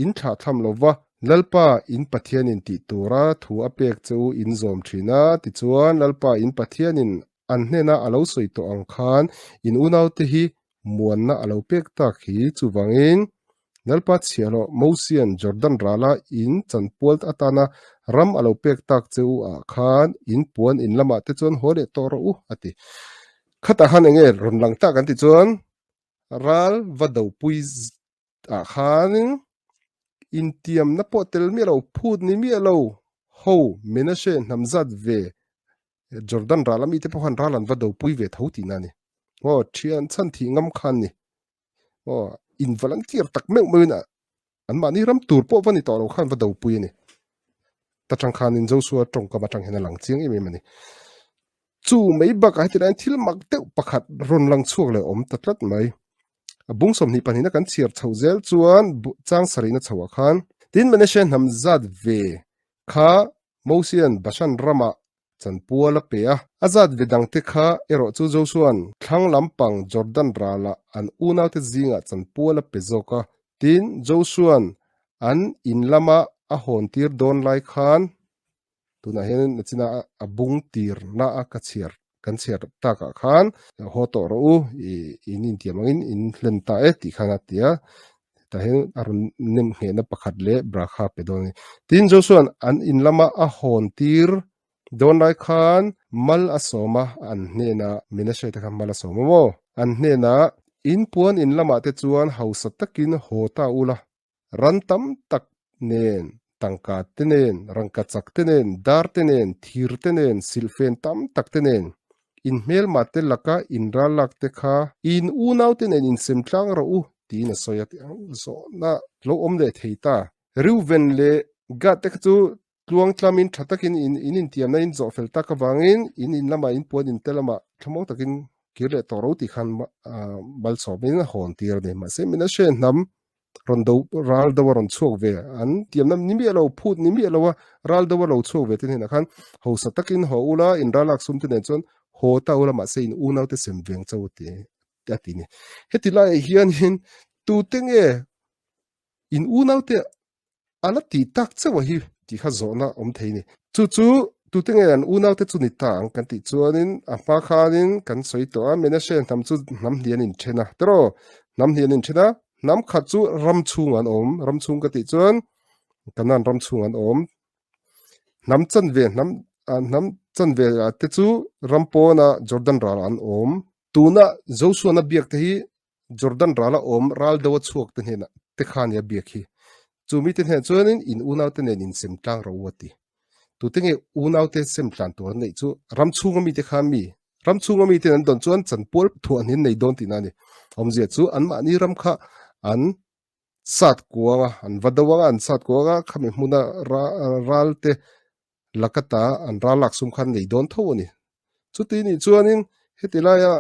A: in thlahthlam lo va, Lalpa in Pathianin tih tura thu a pek che u in zawm thin a, tichuan Lalpa in Pathianin an hnena a lo sawi tawh ang khan in unaute hi muanna a lo pek tak hi. Chuvangin Lalpa chhiahhlawh Mosian Jordan rala in chanpual atana ram a lo pek tak che u ah khan in puan in lamah te chuan haw leh tawh rawh u, a ti. Khatah khan enge rawn lang tak an tih chuan Ral va dopui ah khanin intiamna pawh tel miah lo, phut ni miah lo ho Menashe hnam zat ve Jordan ral ami te pawh khan ral an va dopui ve tho tihna a ni. Aw thian chhan thih ngam khan ni. Aw in volunteer tak meuh meuhin an mahni ram tur pawh va ni tawh lo khan va dopui a ni. Ta tang khanin Joshua tawngkam atang hian a lang chiang em em a ni. Chu mai bakah heti laiin thil mak deuh pakhat rawn lang chhuak leh awm ta tlat mai. A bung 22 na kan chhiar chhoh zel chuan chang sarihna chhoah khan tin Manasseh hnam zat ve kha Mosian Bashan ramah chanpual a pe a. A zat ve dangte kha erawh chu Joshua'n thlang lampang Jordan ralah an unaute zingah chanpual a pe zawk a. Tin, Joshua'n an in lama a hawntir dawn lai khan Tunah hian nachina a bung tirna a ka chhiar kan chhiar takah khan haw tawh rawh u i in intiam angin in hlen ta e tih khan a ti a tah hian a rawn nem nghehna pakhat leh brakha pe dawn a ni. Tin Joshua an in lama a hawn tir dawn lai khan mal a sawm a an hnenah Menashe te kha mal a sawm a maw an hnenah in puan in lamah te chuan hausa takin haw ta ula Ran tam tak nen, tangka te nen, rangkachak te nen, dar te nen, thir te nen, silhfen tam tak te nen, in hmelma te laka in ral lak te kha in unau te nen insem tlang rawh u, tiin a sawi a ti ang. Zawhna lo awm leh thei ta. Reuven leh Gad te kha chu tluang tlamin tha takin in in intiamna in zawh fel tak avangin in in lamah in puan in te lamah thlamuang takin kir leh tawh ro tih khan malsawmin a hawn tir a ni. Mahse Menashe hnam rawn do ral do a rawn chhuak ve an tiamna ni miah lo phut ni miah lo a ral do a lo chhuak ve te hnenah khan hausa takin haw ula in ral lak sum te nen chuan haw ta ula mahse in unau te sem veng chauh a ti a ti ni. Heti laiah hianin tute nge in unau te A la tih tak chauh a hi tih kha zawhna awm thei ni. Chu chu tute nge an unaute chu ni ta ang kan tih chuanin a hma khanin kan sawi tawh a, Menashe hnam chu hnam hnih an inthen a, tiraw? Hnam hnih an inthen a, Hnam khat chu ram chhung an awm, ram chhung ka tih chuan Kanan ram chhung an awm. Hnam chanve hnam hnam chanve te chu ram pawna Jordan ral an awm. Tuna Joshua-na biak te hi Jordan rala awm ral deuh a chhuak te hnenah te kha nia biak hi. Chu mite hnenah chuanin in unaute nen insem tlang rawh u a ti. Tute nge unaute sem tlan tur an neih chu ram chhunga mite kha mi ram chhunga miten an dawn chuan chanpual thuah an nei dawn tihna a ni. Awmzia chu anmahni ram kha an sat kuang a, an va do ang a, an sat kuang a, khami hmuna ral te lakata an ral lak sum kha an nei dawn tho a ni. Chuti nih chuanin heti laia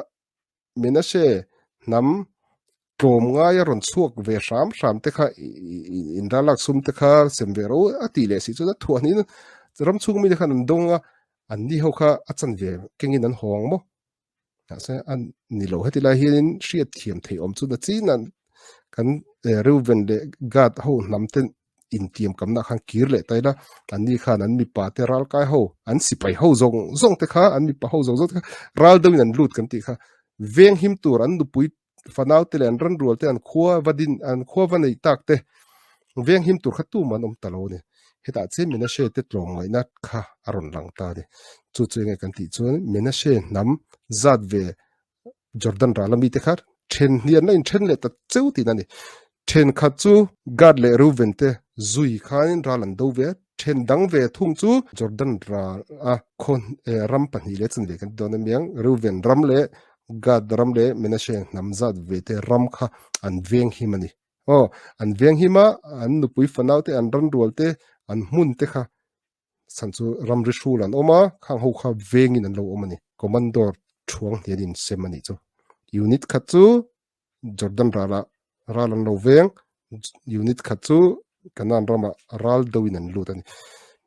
A: Menashe hnam tlawm ngaia rawn chhuak ve hram hram te kha in ral lak sum te kha sem ve ro a tih leh si chuan a thuah hnin ram chhung mite khan an dawng a, an ni ho kha a chanve kengin an haw ang maw? Mahse a ni lo heti lai hianin hriat thiam theih awm chu na chin a kan Reuben leh Gad ho hnam te intiam kamna khan kir leh ta ila an ni khan an mipa te ral kai ho an sipai ho zawng zawng te kha an mipa ho zawng zawng te kha ral deuhin an lut kan tih kha veng him tur an nupui fanau te leh an ran rual te an khua va din an khua va nei tak te veng him tur kha tum an awm ta lo a ni hetah che Menashe te tlawm ngaihna kha a rawn lang ta a ni chu chu enge kan tih chuan Menashe hnam zat ve Jordan ral ami te kha then hnian la inthen leh ta cheu tihna a ni. Thenkhat chu Gad leh Reuben te zui khanin ral an do ve a, then dang ve thung chu Jordan ral a khaw ram pahnih leh chanve kan ti dawn amiang, Reuben ram leh Gad ram leh Menashe hnam zat ve te ram kha an veng him a ni. Aw, an veng him a, an nupui fanau te, an ranrual te, an hmun te kha Chhan chu ramri hrul an awm a, khang ho kha vengin an lo awm a ni. Commandor thuang hnian in sem a nih chu. Unit khat chu Jordan ralah ral an lo veng, unit khat chu Canaan ramah ral deuhin an lut a ni.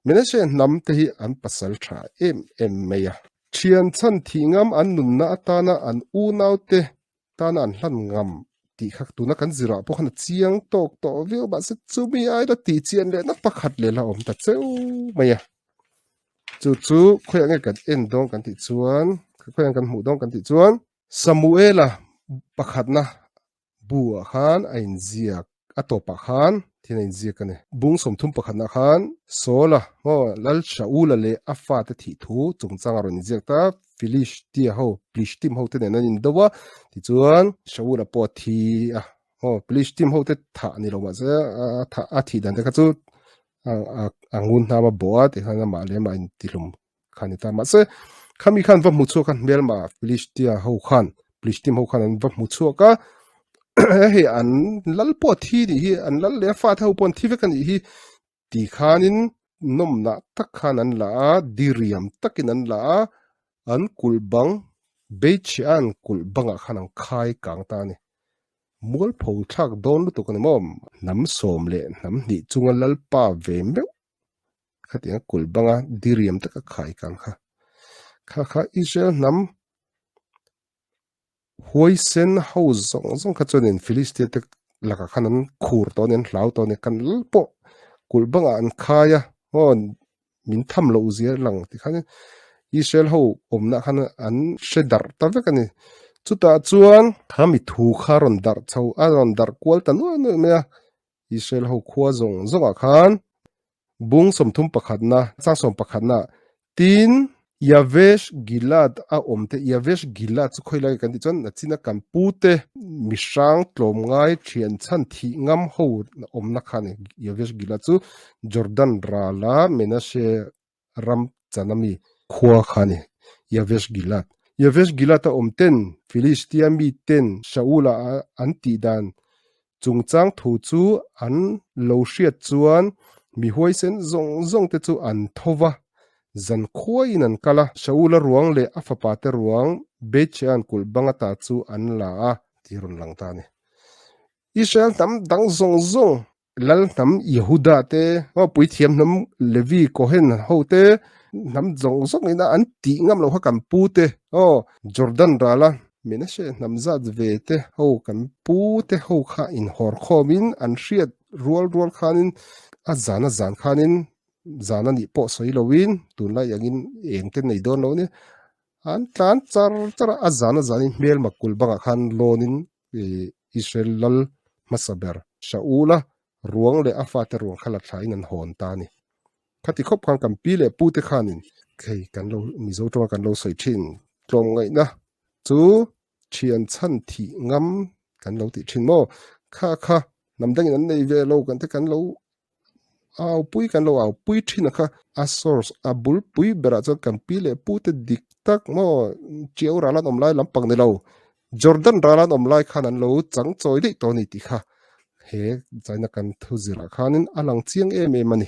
A: Menashe hnam te hi an pasal tha em em mai a. Thian chhan thih ngam an nunna atana an unaute tana an hlan ngam tih kha tuna kan zirah pawh khan a chiang tawk tawh viau mahse chumi aia tih chian leh na pakhat leh la awm ta cheu mai a chu chu khawiah nge kan en dawn kan tih chuan khawiah kan hmuh dawn kan tih chuan Samuela pakhatna bu ah khan a inziak A tawpah khan thil a inziak a ni. Bung 30 pakhatnah khan Saula maw Lal Shaula leh a fate thih thu chungchang a rawn inziak ta, Philistia ho, Plishtim ho te nen an indo a, tichuan Shaula pawh a thi a, maw Plishtim ho te thah ni lo mahse a thah a thih dan te kha chu a ngun hnam a bawh a tikhan amah leh amah intihlum kha ni ta. Mahse khami khan va hmu chhuak a hmelma Philistia ho khan Plishtim ho khan an va hmu chhuak a hei an lal pawh thi nih hi an lal leh a fate ho pawh an thi vek a nih hi ti khanin nawmnah tak khan an la a diriam takin an la a an kulh bang Beichhia an kulh bangah khan an khai kang ta a ni. Mualpho thlak dawn lutuk a ni maw? Hnam sawm leh hnam hnih chunga lalpa ve meuh Khatiang kulh banga diriam taka khai kang kha. Kha kha Israel hnam huaisen ho zawng zawng kha chuanin Philistia te lakah khan an khur tawh a ni, an hlau tawh a ni. Kan lal pawh kulh bangah an khai a, aw min tham loh zia lang ti khan Israel ho awmna khan an hre darh ta vek a ni. Chutah chuan kha mi thu kha rawn darh chho a rawn darh kual ta nuai nuai mai a. Israel ho khua zawng zawngah khan bung 30 pakhatna chang sawm pakhatna tin Yavesh Gilad a awm te Yavesh Gilad chu khawi lai kan tih chuan nachina kan pu te mihrang tlawm ngai thian chhan thih ngam ho awmna kha ani Yavesh Gilad chu Jordan rala Menashe ram chan ami khua kha ani Yavesh Gilad Yavesh Gilad a awm ten Philistia mi ten Shaula an tih dan Chungchang thu chu an lo hriat chuan mi huaisen zawng zawng te chu an tho va, zan khuaiin an kal a. Shaula ruang leh a fapa te ruang Bethshean kulh bang ata chu an la a, tih a rawn lang ta a ni. Israel hnam dang zawng zawng, lal hnam Yehuda te, puithiam hnam Levi, Kohen ho te, hnam zawng zawng ina an tih ngam lo kha kan pu te, aw, Jordan rala Menashe hnam zat ve te ho kan pu te ho kha inhawr khawmin an hriat rual rual khanin a zan a zan khanin zan a nih pawh sawi loin tunlai angin eng te nei dawn lo a ni. An tlan char char a, a zan a zanin hmelma kulh bangah khan lawnin Israel lal. hmasa ber Shaula ruang leh a fate ruang kha la thlain an hawn ta a ni. Khati khawp khan kan pi leh pute khanin hei kan lo Mizo tawnga kan lo sawi thin tlawmngaihna chu thian chhan thih ngam kan lo tih thin maw? Kha kha hnam dangin an nei ve lo kan te kan lo au pui kan lo au pui thin a kha a source a bul pui berah chuan kan pi leh pu te dik tak maw Tiau ral an awm lai lampang ni lo Jordan ral an awm lai khan an lo chang chawi daih tawh a ni tih kha he China kan thu zirah khanin a lang chiang em em a ni.